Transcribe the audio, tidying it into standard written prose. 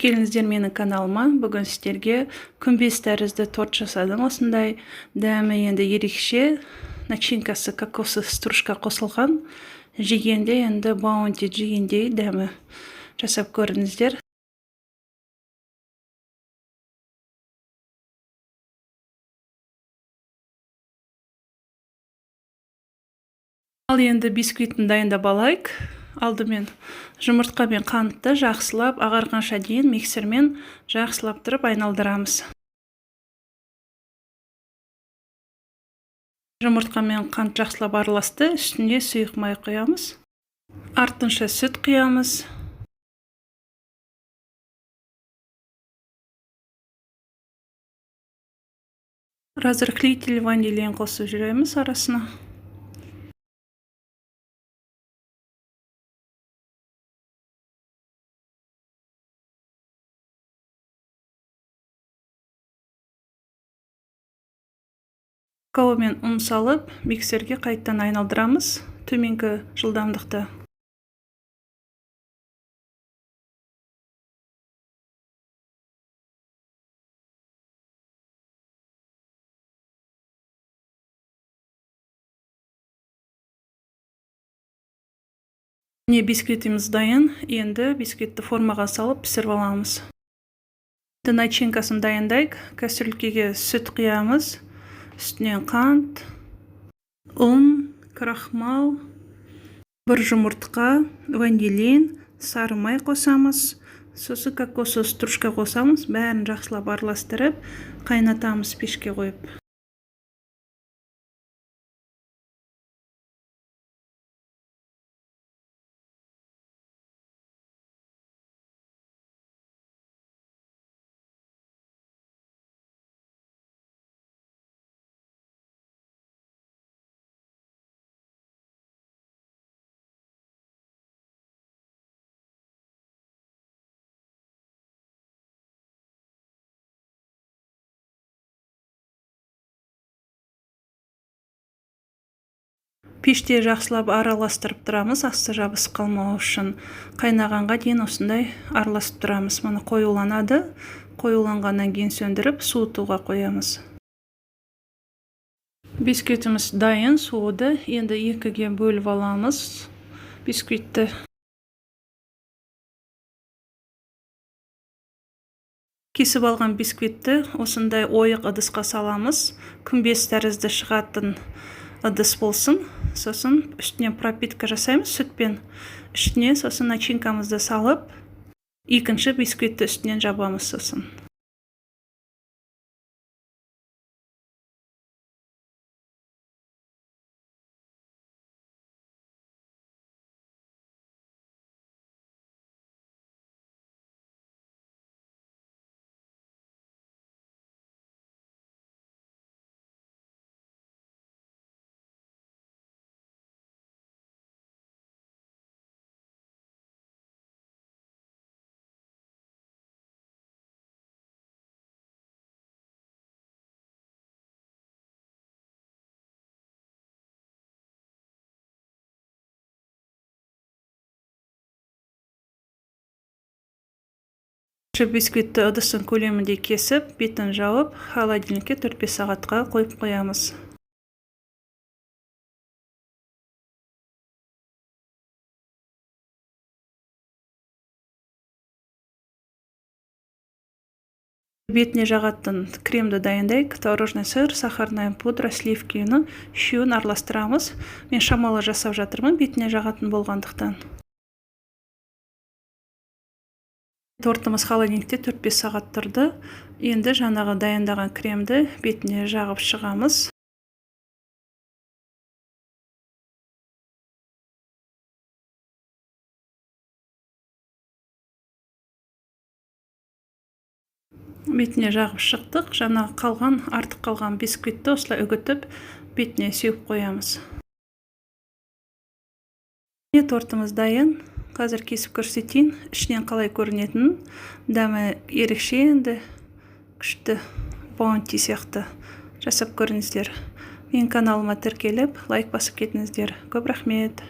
Келіңіздер менің каналыма. Бүгін сіздерге күмбез тәрізді торт жасадым. Осындай дәмі енді ерекше, начинкасы кокосовый стружка қосылған. Жегенде енді баунти жегендей дәмі. Жасап көріңіздер. Ал енді бисквитін дайындап алайық. Алдымен жұмыртқа мен қантты жақсылап ағарғанша дейін миксермен жақсылап тұрып айналдырамыз. Жұмыртқа мен қант жақсылап араласты, үстіне сұйық май құямыз. Артынша сүт құямыз. Разрыхлитель ванилин қосып жүреміз арасына. Какао мен ұн салып, миксерге қайттан айналдырамыз төменгі жылдамдықта. Міне, бисквитіміз дайын. Енді бисквитті формаға салып пісіріп аламыз. Енді начинкасын дайындайық. Кастрюлькеге сүт құямыз. Үстінен қант, ұн, крахмал, бір жұмыртқа, ванилин, сары май қосамыз. Сосын кокосовый стружка қосамыз. Бәрін жақсылап араластырып, қайнатамыз пешке қойып. Пеште жақсылап араластырып тұрамыз, асты жабысып қалмау үшін. Қайнағанға дейін осындай араласып тұрамыз. Мұны қоюланады. Қоюланғаннан кейін сөндіріп, суытуға қоямыз. Бисквитіміз дайын, суыды. Енді екіге бөліп аламыз бисквитті. Кесіп алған бисквитті осындай ойық ыдысқа саламыз. Күмбез тәрізді шығатын ыдыс болсын. Сосын үстіне пропитка жасаймыз сүтпен. Үстіне сосын начинкамызды салып, екінші бисквитті үстінен жабамыз сосын. Бисквитті ыдыстың көлемінде кесіп, бетін жауып, холодильникке 4-5 сағатқа қойып қоямыз. Бетіне жағатын кремді дайындайық. Творожный сыр, сахарная пудра, сливкині үшеуін араластырамыз. Мен шамалы жасап жатырмын, бетіне жағатын болғандықтан. Тортымыз холодильникте 4-5 сағат тұрды. Енді жаңағы дайындаған кремді бетіне жағып шығамыз. Бетіне жағып шықтық. Жаңағы қалған, артық қалған бисквитті осылай үгітіп, бетіне сеуіп қоямыз. Міне, тортымыз дайын. Қазір кесіп көрсетейін, ішінен қалай көрінетінін. Дәмі ерекше енді, күшті, баунти сияқты. Жасап көріңіздер. Менің каналыма тіркеліп, лайк басып кетіңіздер. Көп рахмет.